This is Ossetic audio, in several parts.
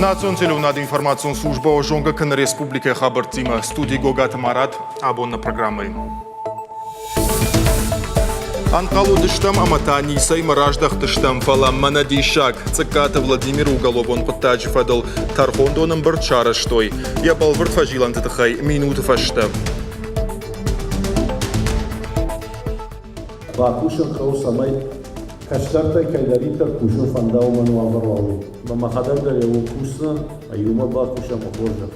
Национ телеуынады информацион службӕ зонгӕ кӕны республикӕйы хабӕрттимӕ. Студийы Гогаты Марат абон нӕ программӕйы. Ӕнхъӕл уыдыстӕм ӕмӕ та ницӕймӕ раздӕхтыстӕм, фӕлӕ мӕнӕ диссаг. Цъыккаты Владимиры уголовон хъуыддаджы фӕдыл тӕрхондон ӕмбырд сарӕзтой. Йӕ бӕлвырд фӕзилӕнты тыххӕй минуты фӕстӕ. Бакусын хъӕуы, цӕмӕй кӕстӕртӕй кӕйдӕриддӕр кусын фӕнда, уымӕн уавӕр уа, уый. Ӕмӕ мӕхӕдӕг дӕр иуыл кусдзынӕн, иумӕ бакусӕм хорзӕх.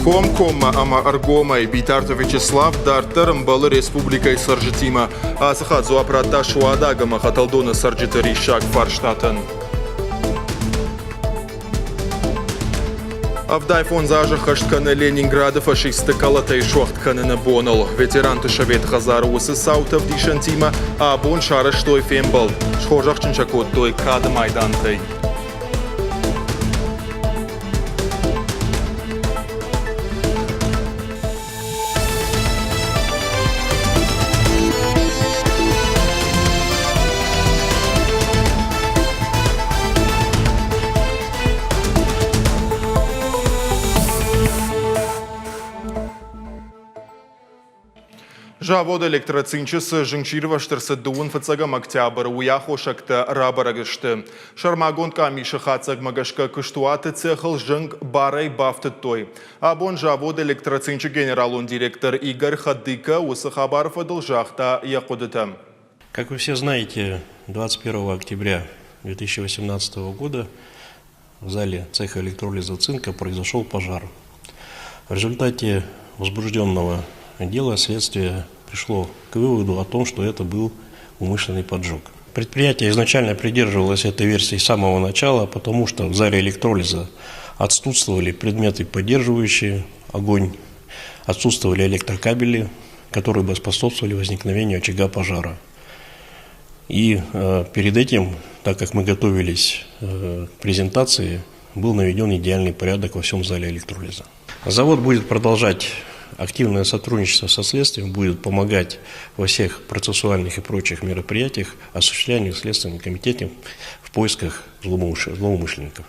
Комкоммӕ ӕмӕ ӕргомӕй Битарты Вячеслав дарддӕр ӕмбӕлы республикӕйы цӕрджытимӕ. Ацы хатт дзуапп радта Суадаг ӕмӕ Хӕтӕлдоны цӕрджыты риссаг фарстатӕн. 75 азы хӕст кӕны Ленинграды фашистты къӕлӕтӕй суӕгъд кӕныны боныл. Ветеранты советы хӕдзары уыцы цауты ӕвдисӕнтимӕ абон сарӕзтой фембӕлд. Схорзӕхджын сӕ кодтой кады майдантӕй. Завод Электроцинчы цы зынгсирвӕзт ӕрцыд дыууын фыццӕгӕм октябры, уый аххосӕгтӕ рабӕрӕг сты. Сӕрмагонд къамисы хатдзӕгмӕ гӕсгӕ куыстуаты цехыл зынг барӕй бафтыдтой. Абон завод Электроцинчы генералон директор Игорь Хадыко уыцы хабары фӕдыл загъта йӕ хъуыдытӕ. Как вы все знаете, 21 октября 2018 года в зале цеха электролиза цинка произошел пожар. В результате возбужденного дела следствие пришло к выводу о том, что это был умышленный поджог. Предприятие изначально придерживалось этой версии с самого начала, потому что в зале электролиза отсутствовали предметы, поддерживающие огонь, отсутствовали электрокабели, которые бы способствовали возникновению очага пожара. И перед этим, так как мы готовились к презентации, был наведен идеальный порядок во всем зале электролиза. Завод будет продолжать активное сотрудничество со следствием, будет помогать во всех процессуальных и прочих мероприятиях, осуществляемых Следственным комитетом в поисках злоумышленников.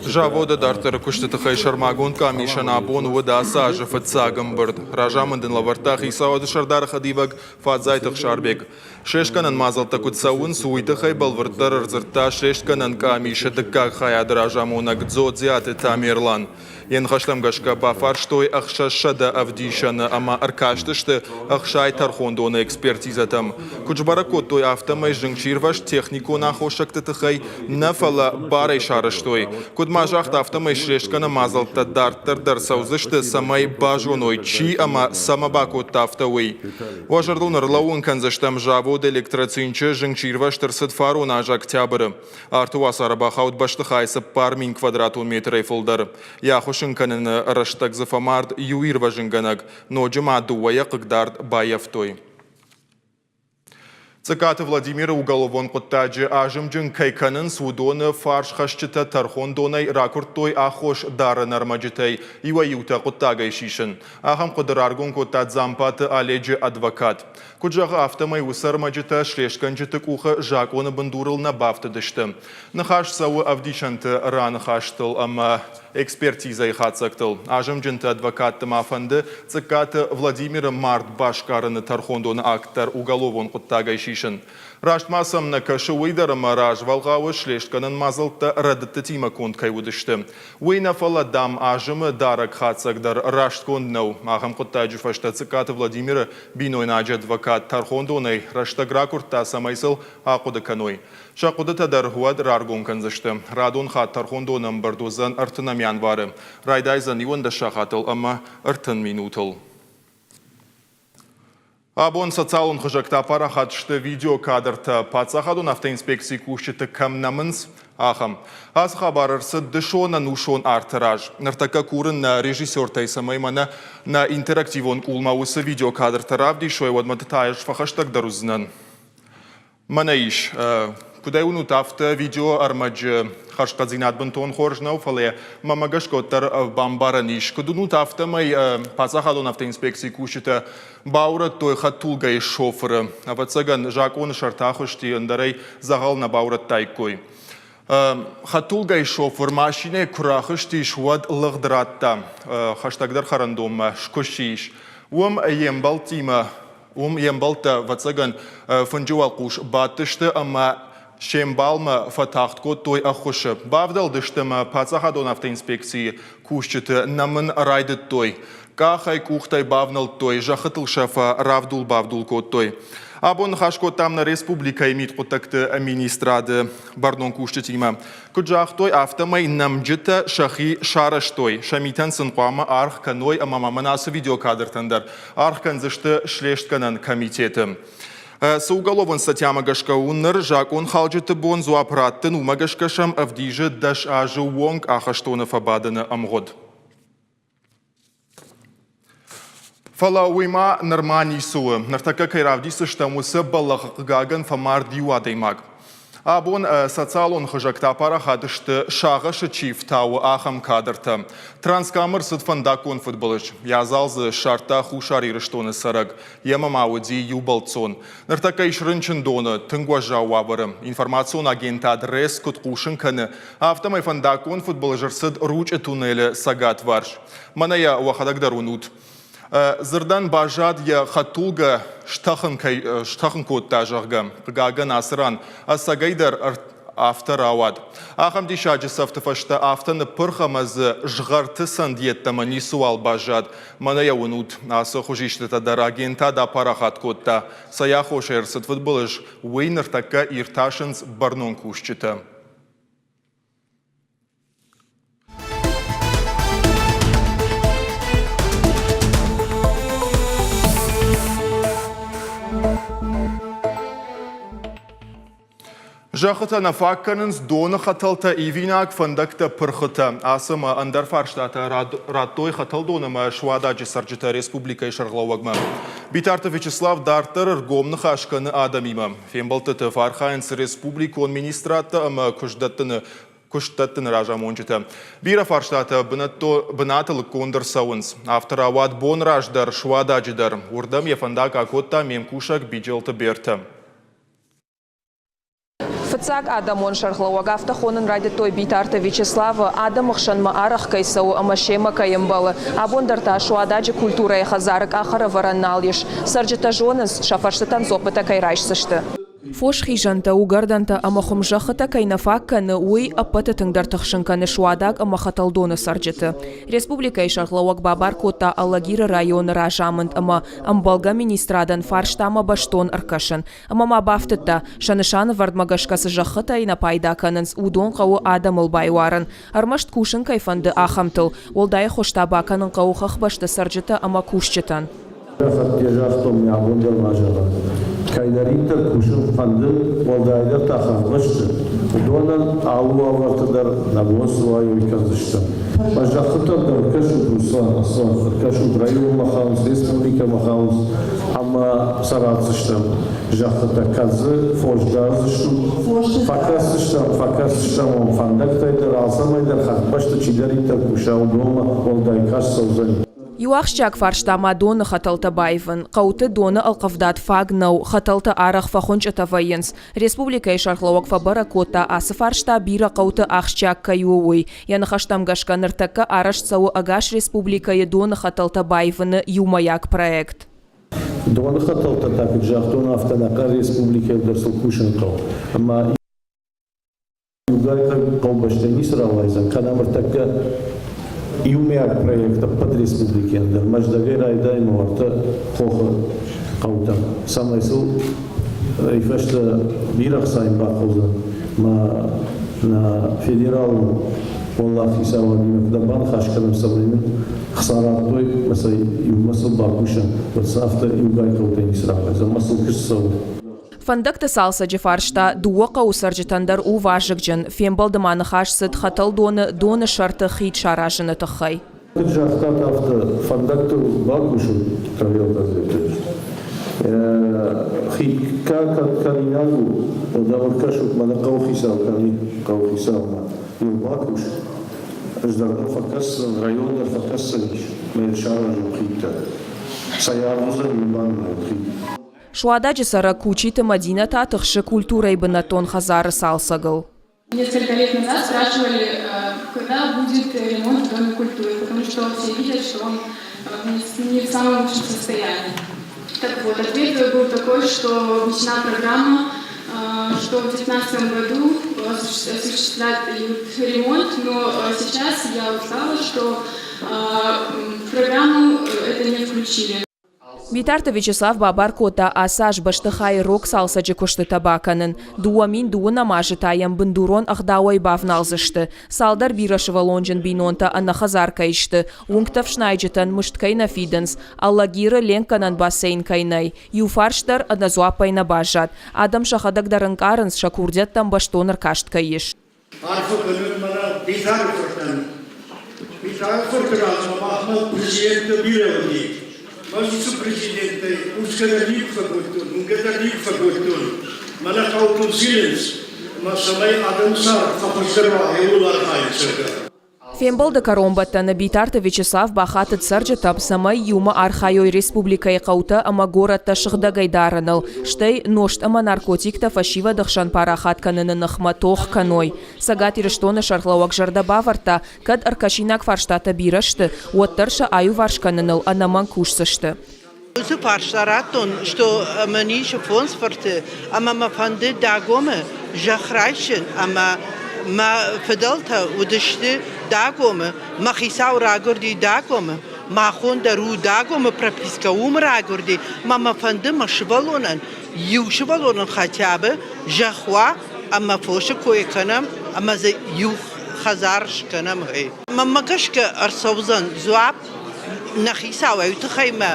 Заводы дарддӕры куысты тыххӕй сӕрмагонд къамисӕн абон уыд ацы азы фыццаг ӕмбырд. Разамынд ын лӕвӕрдта хицауады сӕрдары хӕдивӕг Фадзайты Ӕхсарбег. Слестгӕнӕн мадзӕлттӕ куыд цӕуынц, уый тыххӕй бӕлвырддӕр ӕрдзырдта слестгӕнӕн къамисы дыккаг хайады разамонӕг Дзодзиаты Тамерлан. Йӕ ныхӕстӕм гӕсгӕ бафарстой 600 ӕвдисӕны ӕмӕ ӕркастысты 60 тӕрхондоны экспертизӕтӕм. Куыд сбӕрӕг кодтой, афтӕмӕй зынгсирвӕзт техникон аххосӕгты тыххӕй нӕ, фӕлӕ барӕй сарӕзтой. Куыд ма загъта, афтӕмӕй слестгӕнӕн мадзӕлттӕ дарддӕр дӕр цӕудзысты, цӕмӕй базоной, чи ӕмӕ цӕмӕ бакодта афтӕ, уый. Уӕ зӕрдыл ӕрлӕууын кӕндзыстӕм, завод Электроцинчы зынгсирвӕзт ӕрцыд фарон аз октябры. Арты уацары бахауд бӕстыхайы 4000 квадратон метрӕй фылдӕр. Йӕ ахуыссын кӕныны рӕстӕг дзы фӕмард иу ирвӕзынгӕнӕг, ноджы ма дыууӕйӕ хъыгдард баййӕфтой. Цъыкаты Владимиры уголовон хъуыддаджы азымджын кӕй кӕнынц, уыдоны фарсхӕсджытӕ тӕрхондонӕй ракуырдтой аххос дарыны ӕрмӕджытӕй иуӕй-иутӕ хъуыддагӕй сисын. Ахӕм хъуыды раргом кодта Дзампаты Оледжы адвокат. Куыд зӕгъы, афтӕмӕй уыцы ӕрмӕджытӕ слестгӕнджыты къухы закъоны бындурыл нӕ бафтыдысты. Ныхас цӕуы ӕвдисӕнты раныхӕстыл ӕмӕ экспертизӕйы хатдзӕгтыл. Азымджынты адвокатты ма фӕнды Цъыккаты Владимиры мард басгарыны тӕрхондоны акт дӕр уголовон хъуыддагӕй сисын. Раст ма сӕм нӕ кӕсы уый дӕр, ӕмӕ развӕлгъауы слестгӕнӕн мадзӕлттӕ рӕдыдтытимӕ конд кӕй уыдысты. Уый нӕ фӕлӕ, дам, азымы дарӕг хатдзӕг дӕр растгонд нӕу. Ахӕм хъуыддаджы фӕстӕ Цъыккаты Владимиры бинойнаджы адвокат тӕрхондонӕй рӕстӕг ракуырдта, цӕмӕй сыл ахъуыды кӕной. Сӕ хъуыдытӕ дӕр уӕд раргом кӕндзысты. Радон хатт тӕрхондоны ӕмбырд уыдзӕн ӕртынӕм январы. Райдайдзӕн 11 сахатыл ӕмӕ 30 минутыл. Абон социалон хызӕгтӕ апарахат сты видеокадртӕ, паддзахадон автоинспекцийы кусджыты кӕм нӕмынц, ахӕм. Ацы хабар ӕрцыд дысон ӕнусон арты раз. Ныртӕккӕ курын нӕ режиссертӕй, цӕмӕй мӕнӕ нӕ интерактивон къулмӕ уыцы видеокадртӕ равдисой, уӕдмӕ та ӕз фӕхӕстӕгдӕр уыдзынӕн. Мӕнӕ ис. Куыд ӕй уынут, афтӕ видеоӕрмӕджы хӕрзхъӕддзинад бынтон хорз нӕу, фӕлӕ мӕмӕ гӕсгӕ уӕддӕр бамбарӕн ис. Куыд уынут, афтӕмӕй паддзахадон автоинспекцийы кусджытӕ баурӕдтой хӕдтулгӕйы шофыры. Ӕвӕццӕгӕн, закъоны сӕрты ахызти, ӕндӕр ӕй дзӕгъӕл нӕ баурӕдтаиккой. Хӕдтулгӕйы шофыр машинӕйы куы рахызтис, уӕд лыгъд радта. Хӕстӕгдӕр хӕрӕндонмӕ скуысси ис. Уым йе мбӕлттимӕ, уым йе мбӕлттӕ, ӕвӕццӕгӕн, фынджы уӕлхъус бадтысты ӕмӕ се мбалмӕ фӕтагъд кодтой ӕххуысы. Бавдӕлдысты ӕмӕ паддзахадон автоинспекцийы кусджыты нӕмын райдыдтой. Къахӕй, къухтӕй бавнӕлдтой, зӕххытыл сӕ фӕравдул-бавдул кодтой. Абон ныхас кодтам нӕ республикӕйы мидхъуыддӕгты министрады бӕрнон кусджытимӕ. Куыд загътой, афтӕмӕй нӕмджытӕ сӕхи сарӕзтой, сӕ митӕн сын хъуамӕ аргъ кӕной ӕмӕ ма мӕнӕ ацы видеокадртӕн дӕр аргъ кӕндзысты слестгӕнӕн комитеты. Цы уголовон статьямӕ гӕсгӕ у ныр закъонхалджыты бон дзуапп раттын, уымӕ гӕсгӕ сӕм ӕвдизы 10 азы онг ахӕстоны фӕбадыны ӕмгъуыд. Фӕлӕ уый ма нырма ницы у. Ныртӕккӕ кӕй равдисдзыстӕм, уыцы бӕллӕхы хъыгагӕн фӕмард иу адӕймаг. Абон социалон хызӕгтӕ апарахат сты сагъӕсы чи фтауы, ахӕм кадртӕ. Транскамы рцыд фӕндаггон фыдбылыз. Йӕ адзал дзы ссардта Хуссар Ирыстоны цӕрӕг. Йемӕ ма уыди иу бӕлццон. Ныртӕккӕ ис рынчындоны, тынг уӕззау уавӕры. Информацион агентад РЭС куыд хъусын кӕны, афтӕмӕй фӕндаггон фыдбылыз ӕрцыд Ручъы туннелы цӕгатварс. Мӕнӕ йӕ уӕхӕдӕг дӕр уынут. Дзырдӕн баззад йӕ хӕдтулгӕ стӕхын кӕй стӕхын кодта, зӕгъгӕ. Хъыгагӕн, ацы ран ӕцӕгӕйдӕр афтӕ рауад. Ахӕм диссаджы цӕфты фӕстӕ афтӕ ныппырх ӕмӕ дзы згъӕрты цӕнд йеддӕмӕ ницыуал баззад. Мӕнӕ йӕ уынут, ацы хуызистытӕ дӕр агентад апарахат кодта. Цӕй аххосӕй ӕрцыд фыдбылыз, уый ныртӕккӕ иртасынц бӕрнон кусджытӕ. Зӕххытӕ нӕ фаг кӕнынц доны хӕтӕлтӕ, ивинаг фӕндӕгтӕ, пырхытӕ. Ацы ӕмӕ ӕндӕр фарстатӕ радтой Хӕтӕлдон ӕмӕ Суададжы цӕрджытӕ республикӕйы сӕргълӕууӕгмӕ. Битарты Вячеслав дарддӕр ӕргом ныхас кӕны адӕмимӕ. Фембӕлдтыты фӕархайынц республикон министрадтӕ ӕмӕ куыстдӕттыны разамонджытӕ. Бирӕ фарстатӕ бынаты лыггонд ӕрцӕуынц. Афтӕ рауад бон раздӕр Суададжы дӕр. Уырдӕм йӕ фӕндаг акодта ме мкусӕг Биджелты Бертӕ. Фыццаг адӕмон сӕргълӕууӕг афтӕ хонын райдыдтой Битарты Вячеславы, адӕмы хсӕнмӕ арӕх кӕй цӕуы ӕмӕ семӕ кӕй ӕмбӕлы. Абон дӕр та Суададжы культурӕйы хӕдзары къахӕрӕвӕрӕн нал ис. Цӕрджытӕ зонынц, сӕ фӕрстытӕн дзуӕппытӕ кӕй райсдзысты. Фосхизӕнтӕ, уыгӕрдӕнтӕ ӕмӕ хуымзӕххытӕ кӕй нӕ фаг кӕны, уый ӕппӕты тынгдӕр тыхсын кӕны Суадаг ӕмӕ Хӕтӕлдоны цӕрджыты. Республикӕйы сӕргълӕууӕг бабар кодта Алагиры районы разамынд ӕмӕ ӕмбӕлгӕ министрадӕн фарстамӕ бӕстон ӕркӕсын. Ӕмӕ ма бафтыдта, сӕ нысанӕвӕрдмӕ гӕсгӕ цы зӕххытӕй нӕ пайда кӕнынц, уыдон хъӕуы адӕмыл байуарын. Ӕрмӕст кусын кӕй фӕнды, ахӕмтыл. Уӕлдай ӕххуыс та бакӕнын хъӕуы хӕхбӕсты цӕрджытӕ ӕмӕ кусджытӕн. Фӕдде загътон, мӕ абон дӕр ма зӕгъӕн. Кӕйдӕриддӕр кусын фӕнды, уӕлдайдӕр та хӕхбӕсты, уыдонӕн алы уавӕрты дӕр нӕ бон цы уа, уый кӕндзыстӕм. Мӕ зӕххытӕм дӕр ӕркӕсут, Руслан, Аслан, ӕркӕсут районмӕ хауынц, республикӕмӕ хауынц ӕмӕ сӕ ратдзыстӕм зӕххытӕ. Кӕд дзы фос дардзыстут, фӕкӕсдзыстӕм, фӕкӕсдзыстӕм уӕм фӕндӕгтӕй дӕр, алцӕмӕй дӕр хӕхбӕсты чидӕриддӕр куса, уыдонмӕ уӕлдай каст цӕудзӕни. Иу ахсджиаг фарста ма доны хӕтӕлтӕ баивын. Хъӕуты доны ӕлхъывдад фаг нӕу, хӕтӕлтӕ арӕх фӕхуынчъытӕ вӕййынц. Республикӕйы сӕргълӕууӕг фӕбӕрӕг кодта, ацы фарста бирӕ хъӕуты ахсджиаг кӕй у, уый. Йӕ ныхӕстӕм гӕсгӕ ныртӕккӕ арӕзт цӕуы ӕгас республикӕйы доны хӕтӕлтӕ баивыны иумӕйаг проект. Доны хӕтӕлтӕ та, куыд загътон, афтӕ ӕнӕхъӕн республикӕйыл дӕр сыл кусын хъӕуы. Ӕмӕ иугай хъӕубӕстӕй ницы рауайдзӕн, кӕд ӕмыртӕккӕ иумӕйаг проект ӕппӕт республикӕйӕн дӕр Мӕздӕгӕй райдайӕм уартӕ хохы хъӕутӕм, цӕмӕй сыл ай фӕстӕ бирӕ ӕхцайын бахъӕудзӕн ма нӕ федералон уӕллаг хицауадимӕ куыд баныхас кӕнӕм, цӕмӕй нын ӕхца радтой ӕмӕ сӕ иумӕ сыл бакусӕм, уӕд сӕ афтӕ иугай хъӕутӕй ницы рауайдзӕн ӕмӕ сыл куыст цӕуы. Фӕндӕгты цалцӕджы фарста дыууӕ хъӕуы цӕрджытӕн дӕр у вазыгджын. Фембӕлды ма ныхас цыд Хӕтӕлдоны доны сӕрты хид саразыны тыххӕй. Куыд загътат, афтӕ фӕндӕгтыл бакусут, Павел Казбекович. Хид кӕд кӕнинаг у, уӕд ӕм ӕркӕсут, мӕнӕ хъӕуыхицау кӕм и, хъӕуыхицаумӕ. Иу бакус, ӕз дӕр дӕм фӕкӕсдзӕн, район дӕр фӕкӕсдзӕнис, мӕ йын саразон хидтӕ. Цӕй аргъ уыдзӕн, уый банымайут хид. Суададжы цӕрӕг Кучиты Мадинӕ та тыхсы культурӕйы бынӕттон хӕдзары цалцӕгыл. Несколько лет назад спрашивали, когда будет ремонт в Доме культуры, потому что все видят, что он не в самом лучшем состоянии. Так вот, ответ был такой, что внесена программа, что в 2019 году осуществлят ремонт, но сейчас я узнала, что в программу это не включили. Битарты Вячеслав бабар кодта ацы аз бӕстыхайы рог цалцӕджы куыстытӕ бакӕнын. 2020 азы та йӕм бындурон ӕгъдауӕй бавналдзысты. Цалдӕр бирӕсывӕллонджын бинонтӕ ӕнӕхӕдзар кӕй сты, уынгтӕ ӕфснайджытӕн мызд кӕй нӕ фидынц, Алагиры ленкгӕнӕн бассейн кӕй нӕй, иу фарст дӕр ӕнӕдзуаппӕй нӕ баззад. Адӕм сӕхӕдӕг дӕр ӕнкъарынц, сӕ курдиӕттӕм бӕстон ӕркаст кӕй ис. Арфӕ кӕнын мӕнӕ Битары фыртӕн. Битары фырты размӕ махмӕ президенттӕ бирӕ уыди. Мӕ уыцы президенттӕй кусгӕ дӕр никуы фӕкодтон, уынгӕ дӕр никуы фӕкодтон. Мӕнӕ хъӕутыл зилынц, ӕмӕ цӕмӕй адӕмы цард фӕхуыздӕр уа, ууыл архайынц, зӕгъгӕ. Фембӕлды кӕронбӕттӕны Битарты Вячеслав бахатыд цӕрджытӕм, цӕмӕй иумӕ архайой республикӕйы хъӕутӕ ӕмӕ горӕттӕ сыгъдӕгӕй дарыныл, стӕй нозт ӕмӕ наркотиктӕ фӕсивӕды хсӕн парахат кӕныны ныхмӕ тох кӕной. Цӕгат Ирыстоны сӕргълӕууӕг зӕрдӕ бавӕрдта, кӕд ӕркӕсинаг фарстатӕ бирӕ сты, уӕддӕр сӕ аиуварс кӕныныл ӕнӕмӕнг кусдзысты. Уыцы фарста радтон, что мын ис фондз фырты ӕмӕ мӕ фӕнды Дагомы зӕхх райсын ӕмӕ мӕ фыдӕлтӕ уыдысты Дагомы, мӕ хицау райгуырди Дагомы, махон дӕр у Дагомы пропискӕ уым райгуырди, мӕ мӕ фӕнды мӕ сывӕллонӕн, иу сывӕллонӕн хотя бы зӕхх уа ӕмӕ фосы кой кӕнӕм ӕмӕ дзы иу хӕдзар скӕнӕм. Гъе. Мӕнмӕ гӕсгӕ ӕрцӕудзӕн дзуапп нӕ хицауӕй тыххӕй мӕ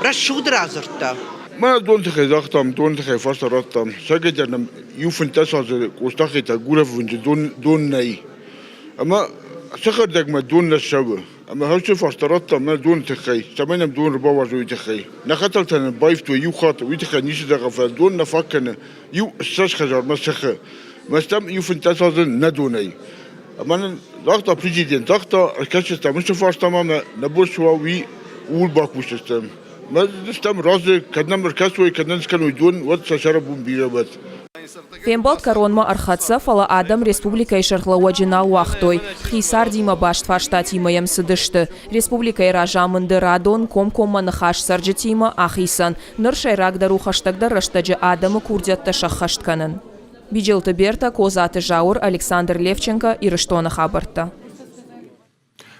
рӕсугъд радзырдта. Мӕ дон тыххӕй загътам, дон тыххӕй фарста радтам. Сӕгӕдӕр нӕм иу 15 азы Къостахъетӕ Гурӕввынджы дон, дон нӕй. Ӕмӕ сыхӕрдӕгмӕ дон нӕ цӕуы. Ӕмӕ хӕсты фарста радтам мӕ доны тыххӕй, цӕмӕй нӕм дон ӕрбауадзой, уый тыххӕй. Нӕ хӕтӕлтӕ нын баивтой иу хатт, уый тыххӕй ницы зӕгъӕм, фӕлӕ дон нӕ фаг кӕны. Иу 20 хӕдзармӕ сыхы. Мӕ стӕм иу 15 азы нӕ донӕй. Ӕмӕ нын загъта президент, загъта, ӕркӕсдзыстӕм уыцы фарстамӕ ӕмӕ нӕ бон цы уа, уый ууыл бакусдзыстӕм. Мӕ стӕм разы, кӕд нӕм ӕркӕсой, кӕд нын скӕной дон, уӕд сӕ сӕрӕбон бирӕ уӕд. Фембӕлд кӕронмӕ ӕрхӕццӕ, фӕлӕ адӕм республикӕйы сӕргълӕууӕджы нал уагътой, хи цардимӕ баст фарстатимӕ йӕм цыдысты. Республикӕйы разамынды радон комкоммӕ ныхас цӕрджытимӕ ахицӕн. Ныр сӕйрагдӕр у хӕстӕгдӕр рӕстӕджы адӕмы курдиӕттӕ сӕххӕст кӕнын. Биджелты Бертӕ, Козаты Зауыр, Александр Левченко, Ирыстоны хабӕрттӕ.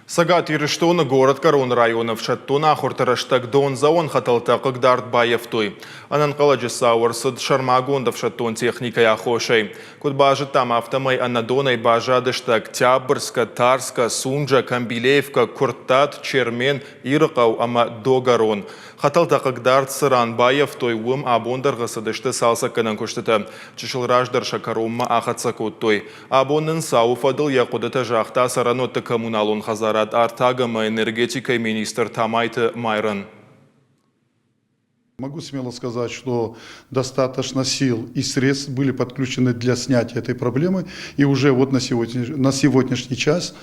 Цӕгат Ирыстоны горӕтгӕрон районы ӕфсӕддон ахуырты рӕстӕг дондзӕуӕн хӕтӕлтӕ хъыгдард баййӕфтой. Ӕнӕнхъӕлӕджы цау ӕрцыд сӕрмагонд ӕфсӕддон техникӕйы аххосӕй. Куыд базыдтам, афтӕмӕй ӕнӕдонӕй баззадысты Октябрьскӕ, Тарскӕ, Сунжа, Камбилеевкӕ, Куырттат, Чермен, Ирыхъӕу ӕмӕ Догӕрон. Хӕтӕлтӕ хъыгдард цы ран баййӕфтой, уым абондӕргъы цыдысты цалцӕггӕнӕн куыстытӕ. Чысыл раздӕр сӕ кӕронмӕ ахӕццӕ кодтой. Абон нын цауы фӕдыл йӕ хъуыдытӕ загъта цӕрӕнуӕтты коммуналон хӕдзарад артаг ӕмӕ энергетикӕйы министр Тамайты Майрӕн. Могу смело сказать, что достаточно сил и средств были подключены для снятия этой проблемы. И уже вот на сегодняшний час,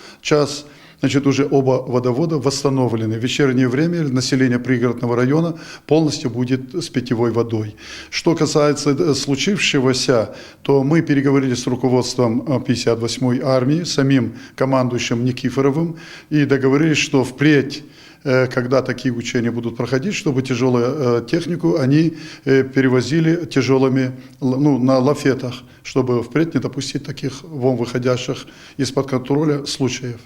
значит, уже оба водовода восстановлены. В вечернее время население пригородного района полностью будет с питьевой водой. Что касается случившегося, то мы переговорили с руководством 58-й армии, самим командующим Никифоровым, и договорились, что впредь, когда такие учения будут проходить, чтобы тяжелую технику они перевозили тяжелыми, ну, на лафетах, чтобы впредь не допустить таких вон выходящих из-под контроля случаев.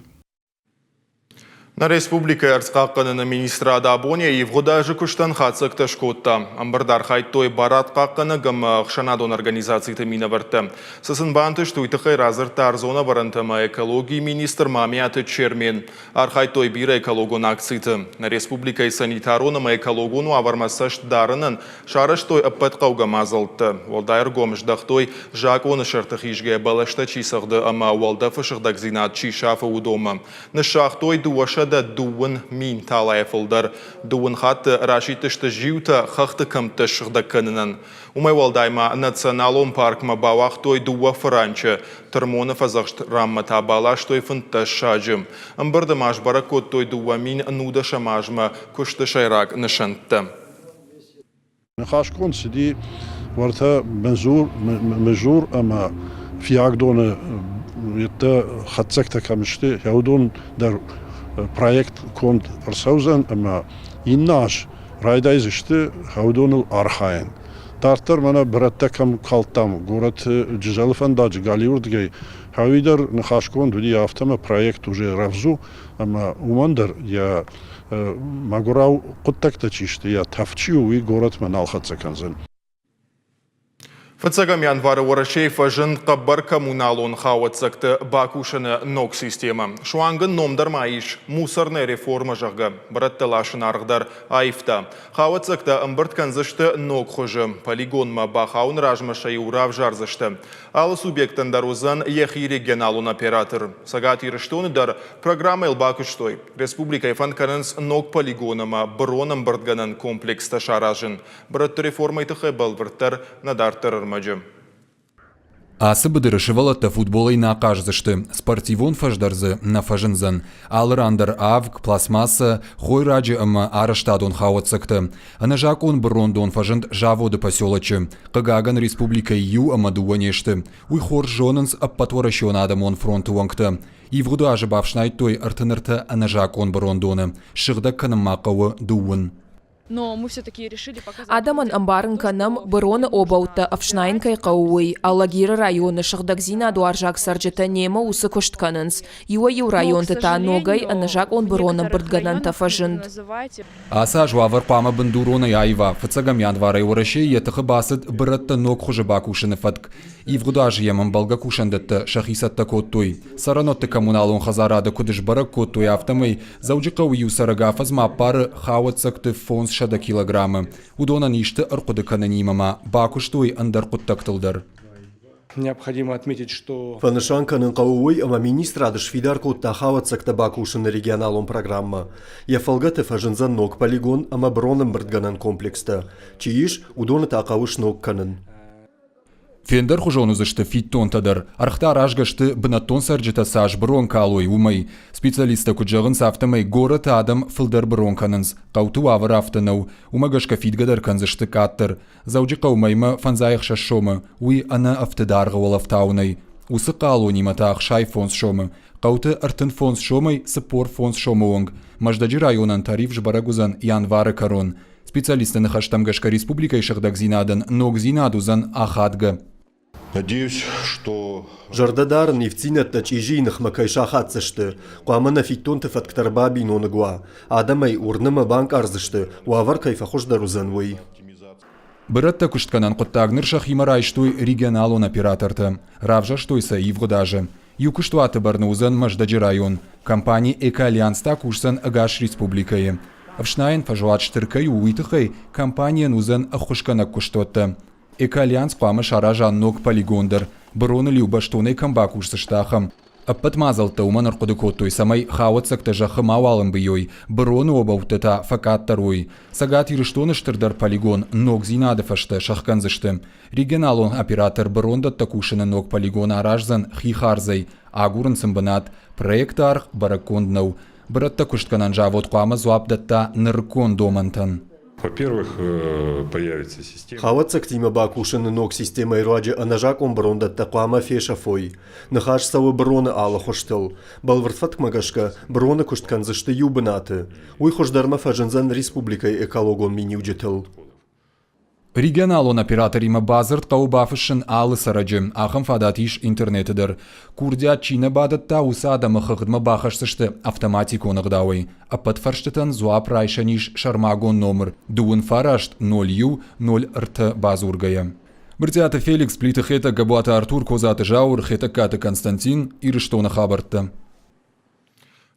Нӕ республикӕйы ӕрдзхъахъхъӕныны министрад абон йӕ ивгъуыд азы куыстӕн хатдзӕгтӕ скодта. Ӕмбырд архайдтой барадхъахъхъӕнӕг ӕмӕ ӕхсӕнадон организациты минӕвӕрттӕ. Цы сын бантыст, уый тыххӕй радзырдта ӕрдзон ӕвӕрӕнтӕ ӕмӕ экологийы министр Мамиаты Чермен. Архайдтой бирӕ экологон акциты. Нӕ республикӕйы санитарон ӕмӕ экологон уавӕрмӕ цӕст дарынӕн сарӕзтой ӕппӕт хъӕугӕ мадзӕлттӕ. Уӕлдай ӕргом здӕхтой, закъоны сӕрты хизгӕ бӕлӕстӕ чи цӕгъды ӕмӕ уӕлдӕфы сыгъдӕгдзинад чи сафы, уыдонмӕ. Ныссагътой 230 000 талайӕ фылдӕр. Дыууын хатты расидтысты зиутӕ хӕхты кӕмттӕ ссыгъдӕг кӕнынӕн. Уымӕй уӕлдай ма националон паркмӕ бауагътой дыууӕ фыранчы, Тырмоны фӕдзӕхст ранмӕ та баластой 15 саджы. Ӕмбырды ма сбӕрӕг кодтой 2010 азмӕ куысты сӕйраг нысӕнттӕ. Ныхасгонд цыди уӕртӕ Мызур ӕмӕ Фиагдоны йедтӕ хатдзӕгтӕ кӕм сты, уыдон дӕр проект конд ӕрцӕудзӕн ӕмӕ иннӕ аз райдайдзысты уыдоныл архайын. Дарддӕр мӕнӕ бырӕттӕ кӕм калдтам, горӕты Джызӕлы фӕндаджы галиуырдыгӕй, уый дӕр ныхасгонд уыди, афтӕ проект уже рӕвдз у ӕмӕ уымӕн дӕр йӕ мӕгуырау хъуыддӕгтӕ чи сты, йӕ тӕф чи у, уый горӕтмӕ нал хӕццӕ кӕндзӕн. Фыццӕгӕм январы Уӕрӕсейы фӕзынд хъӕбӕр коммуналон хауӕццӕгты бакусыны ног системӕ. Суанг ын ном дӕр ма ис «Мусорная реформа», зӕгъгӕ. Бырӕттӕ ласыны аргъ дӕр аивта. Хауӕццӕгтӕ ӕмбырд кӕндзысты ног хуызы. Полигонмӕ бахауыны размӕ сӕ-иу равзардзысты. Алы субъектӕн дӕр уыдзӕн йӕхи регионалон оператор. Цӕгат Ирыстоны дӕр программӕйыл бакуыстой. Республикӕйы фӕнд кӕнынц ног полигон ӕмӕ бырон ӕмбырдгӕнӕн комплекстӕ саразын. Бырӕтты реформӕйы тыххӕй бӕлвырддӕр нӕ дарддӕр ӕрмӕджы. Ацы быдыры сывӕллӕттӕ футболӕй нӕ хъаздзысты, спортивон фӕз дӕр дзы нӕ фӕзындзӕн. Алы ран дӕр авг, пластмассӕ, хойраджы ӕмӕ арӕзтадон хауӕццӕгтӕ. Ӕнӕзакъон бырондон фӕзынд заводы поселочы. Хъыгагӕн, республикӕйы иу ӕмӕ дыууӕ не сты. Уый хорз зонынц Ӕппӕтуӕрӕсеон адӕмон фронты уӕнгтӕ. Ивгъуыд азы бафснайдтой 33 ӕнӕзакъон бырондоны. Ссыгъдӕг кӕнын ма хъӕуы дыууын. Адӕмӕн ӕмбарын кӕнӕм, быроны обӕуттӕ ӕфснайын кӕй хъӕуы, уый. Алагиры районы сыгъдӕгдзинадуарзаг цӕрджытӕ немӕ уыцы куыст кӕнынц. Иуӕй-иу районты та ногӕй ӕнӕзакъон бырон ӕмбырдгӕнӕнтӕ фӕзынд. Ацы аз уавӕр хъуамӕ бындуронӕй аива. Фыццӕгӕм январӕй Уӕрӕсейы йӕ тыхы бацыд бырӕттӕ ног хуызы бакусыны фӕтк. Ивгъуыд азы йӕм ӕмбӕлгӕ кусӕндӕттӕ сӕхи цӕттӕ кодтой. Цӕрӕнуӕтты коммуналон хӕдзарады куыд сбӕрӕг кодтой, афтӕмӕй Дзӕуджыхъӕуы иу цӕрӕг афӕдзмӕ ӕппары хауӕццӕгты 500 килограммы. Уыдонӕн исты ӕрхъуыды кӕнынимӕ ма бакуыстой ӕндӕр хъуыддӕгтыл дӕр. Необходимо отметить, что Фӕнысан кӕнын хъӕуы уый, ӕмӕ министрад сфидар кодта хауӕццӕгтӕ бакусыны регионалон программӕ. Йӕ фӕлгӕты фӕзындзӕн ног полигон ӕмӕ бронӕмбырдгӕнӕн комплекстӕ. Чи ис, уыдоны та хъӕуы сног кӕнын. Фендӕрхуызон уыдзысты фиддонтӕ дӕр. Ӕргътӕ аразгӕ сты, бынӕттон цӕрджытӕ цас бырон калой, уымӕй. Специалисттӕ куыд зӕгъынц, афтӕмӕй горӕты адӕм фылдӕр бырон кӕнынц, хъӕуты уавӕр афтӕ нӕу. Уымӕ гӕсгӕ фидгӕ дӕр кӕндзысты къаддӕр. Дзӕуджыхъӕуы мӕймӕ 56 сомы, уый ӕнӕ ӕфтыд аргъы уӕлӕфтауынӕй. Уыцы хъалонимӕ та 65 сомы. Хъӕуты 35 сомӕй 45 сомы онг. Мӕздӕджы районӕн тариф сбӕрӕг уыдзӕн январы кӕрон. Специалистты ныхӕстӕм гӕсгӕ республикӕйы сыгъдӕгдзинадӕн ногдзинад уыдзӕн ахадгӕ. Надеюсь, что Зӕрдӕ дарын ивддзинӕдтӕ чъизийы ныхмӕ кӕй сахаддзысты. Хъуамӕ нӕ фиддонты фӕтк дӕр бабиноныг уа. Адӕмӕй уырны мӕ банкъардзысты, уавӕр кӕй фӕхуыздӕр уыдзӕн, уый. Бырӕттӕ куыстгӕнӕн хъуыддаг ныр сӕхимӕ райстой регионалон оператортӕ. Равзӕрстой сӕ ивгъуыд азы. Иу куыстуаты бӕрны уыдзӕн Мӕздӕджы район. Компани «Экоальянс» та кусдзӕн ӕгас республикӕйы. Ӕфснайӕн фӕзуат стыр кӕй у, уый тыххӕй компанийӕн уыдзӕн ӕххуысгӕнӕг куыстуӕттӕ. «Экоальянс» хъуамӕ сараза ног полигон дӕр, быроныл-иу бӕстонӕй кӕм бакусдзысты, ахӕм. Ӕппӕт мадзӕлттӕ уымӕн ӕрхъуыды кодтой, цӕмӕй хауӕццӕгтӕ зӕххы мауал ӕмбийой, быроны обӕуттӕ та фӕкъаддӕр уой. Цӕгат Ирыстоны стырдӕр полигон ногдзинады фӕстӕ сӕхгӕндзысты. Регионалон оператор бырондӕттӕ кусыны ног полигон араздзӕн хи хардзӕй, агурын сын бынат, проекты аргъ бӕрӕггонд нӕу. Бырӕттӕ куыстгӕнӕн завод хъуамӕ дзуапп дӕтта нырыккон домӕнтӕн. Во-первых, появится система. Хауӕццӕгтимӕ бакусыны ног системӕйы руаджы ӕнӕзакъон бырондӕттӕ хъуамӕ фесӕфой. Ныхас цӕуы быроны алы хуызтыл. Бӕлвырд фӕткмӕ гӕсгӕ, быроны куыст кӕндзысты иу бынаты. Уый хуыздӕрмӕ фӕзындзӕн республикӕйы экологон миниуджытыл. Регионалон операторимӕ бадзырд хъӕуы бафыссын алы цӕрӕджы. Ахӕм фадат ис интернеты дӕр. Курдиат чи нӕ бадӕтта, уыцы адӕмы хыгъдмӕ бахӕсдзысты автоматикон ӕгъдауӕй. Ӕппӕт фӕрстытӕн дзуапп райсӕн ис сӕрмагонд номыр 19 01 03 бадзургӕйӕ. Брытъиаты Феликс, Плиты Хетӕг, Гӕбуаты Артур, Козаты Зауыр, Хетӕгкаты Константин, Ирыстоны хабӕрттӕ.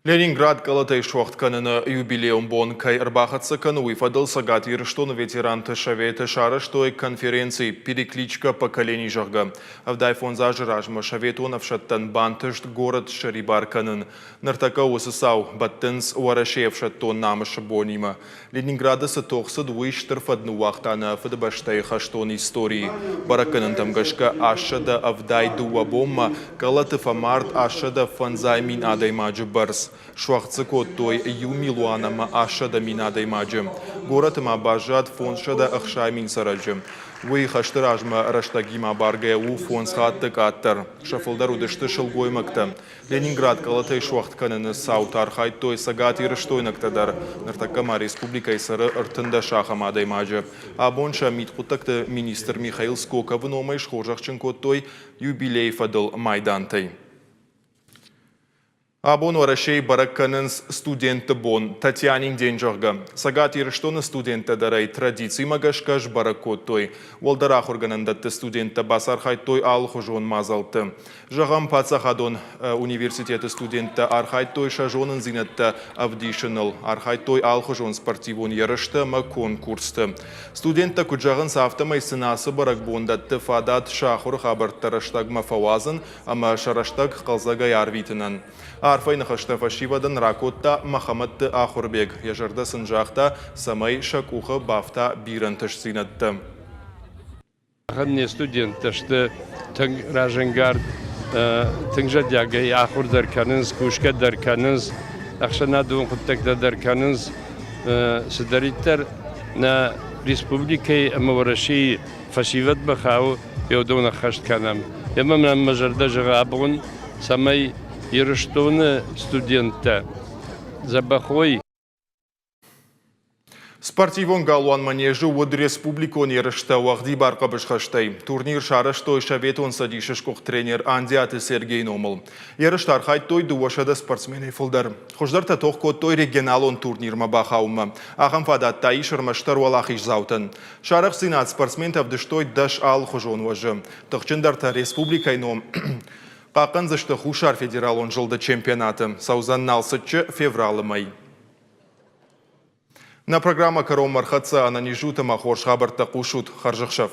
Ленинград къӕлӕтӕй суӕгъд кӕныны юбилейон бон кӕй ӕрбахӕццӕ кӕны, уый фӕдыл Цӕгат Ирыстоны ветеранты советы сарӕзтой конференци «Перекличка поколений», зӕгъгӕ. 75 азы размӕ советон ӕфсӕдтӕн бантыст горӕт ссӕрибар кӕнын. Ныртӕккӕ уыцы цау бӕттынц Уӕрӕсейы ӕфсӕддон намысы бонимӕ. Ленинграды цы тох цыд, уый стыр фӕд ныууагъта нӕ Фыдыбӕстӕйы хӕстон историйы. Бӕрӕггӕнӕнтӕм гӕсгӕ 872 бонмӕ къӕлӕты фӕмард 850 000 адӕймаджы бӕрц. Суӕгъд дзы кодтой иу милуан ӕмӕ 800 000 адӕймаджы. Горӕты ма баззад 560 000 цӕрӕджы. Уый хӕсты размӕ рӕстӕгимӕ баргӕ у фондз хатты къаддӕр. Сӕ фылдӕр уыдысты сылгоймӕгтӕ. Ленинград къӕлӕтӕй суӕгъд кӕныны цауты архайдтой цӕгатирыстойнӕгтӕ дӕр. Ныртӕккӕ ма республикӕйы цӕры 13 ахӕм адӕймаджы. Абон сӕ мидхъуыддӕгты министр Михаил Скоковы номӕй схорзӕхджын кодтой юбилейы фӕдыл майдантӕй. Абон Уӕрӕсейы бӕрӕг кӕнынц студентты бон, Татьянин день, зӕгъгӕ. Цӕгат Ирыстоны студенттӕ дӕр ӕй традицимӕ гӕсгӕ сбӕрӕг кодтой. Уӕлдӕр ахуыргӕнӕндӕтты студенттӕ бацархайдтой алыхуызон мадзӕлтты. Зӕгъӕм, паддзахадон университеты студенттӕ архайдтой сӕ зонындзинӕдтӕ ӕвдисыныл, архайдтой алыхуызон спортивон ерысты ӕмӕ конкурсты. Студенттӕ куыд зӕгъынц, афтӕмӕй сын ацы бӕрӕгбон дӕтты фадат сӕ ахуыры хабӕрттӕ рӕстӕгмӕ фӕуадзын ӕмӕ сӕ рӕстӕг хъӕлдзӕгӕй арвитынӕн. Арфӕйы ныхӕстӕ фӕсивӕдӕн ракодта Мӕхӕмӕтты Ахуырбег. Йӕ зӕрдӕ сын загъта, цӕмӕй сӕ къухы бафта бирӕ ӕнтыстдзинӕдтӕ. Махӕн не студенттӕ сты тынг разӕнгард, тынг зӕрдиагӕй ахуыр дӕр кӕнынц, кусгӕ дӕр кӕнынц, ӕхсӕнадон хъуыддӕгтӕ дӕр кӕнынц. Цыдӕриддӕр нӕ республикӕйы ӕмӕ Уӕрӕсейы фӕсивӕдмӕ хауы, уыдон ӕххӕст кӕнӕм. Ӕмӕ мӕм мӕ зӕрдӕ зӕгъы абон, цӕмӕй Ирыстоны студенттӕ дзӕбӕх уой. Спортивон галуан Манеж-ы уыд республикон ерыстӕ уӕгъдибар хъӕбысхӕстӕй. Турнир сарӕзтой Советон Цӕдисы сгуыхт тренер Андиаты Сергейы номыл. Ерысты архайдтой 200 спортсменӕй фылдӕр. Хуыздӕртӕ тох кодтой регионалон турнирмӕ бахауынмӕ. Ахӕм фадат та ис ӕрмӕстдӕр уӕлахиздзаутӕн. Сӕ арӕхстдзинад спортсментӕ ӕвдыстой 10 алыхуызон уӕзы. Тыхджындӕртӕ республикӕйы ном хъахъхъӕндзысты Хуссар федералон зылды чемпионаты. Цӕудзӕн Налцыччы февралы мӕй. Нӕ программӕ кӕронмӕ ӕрхӕццӕ. Ӕнӕниз ут ӕмӕ хорз хабӕрттӕ хъусут. Хӕрзӕхсӕв!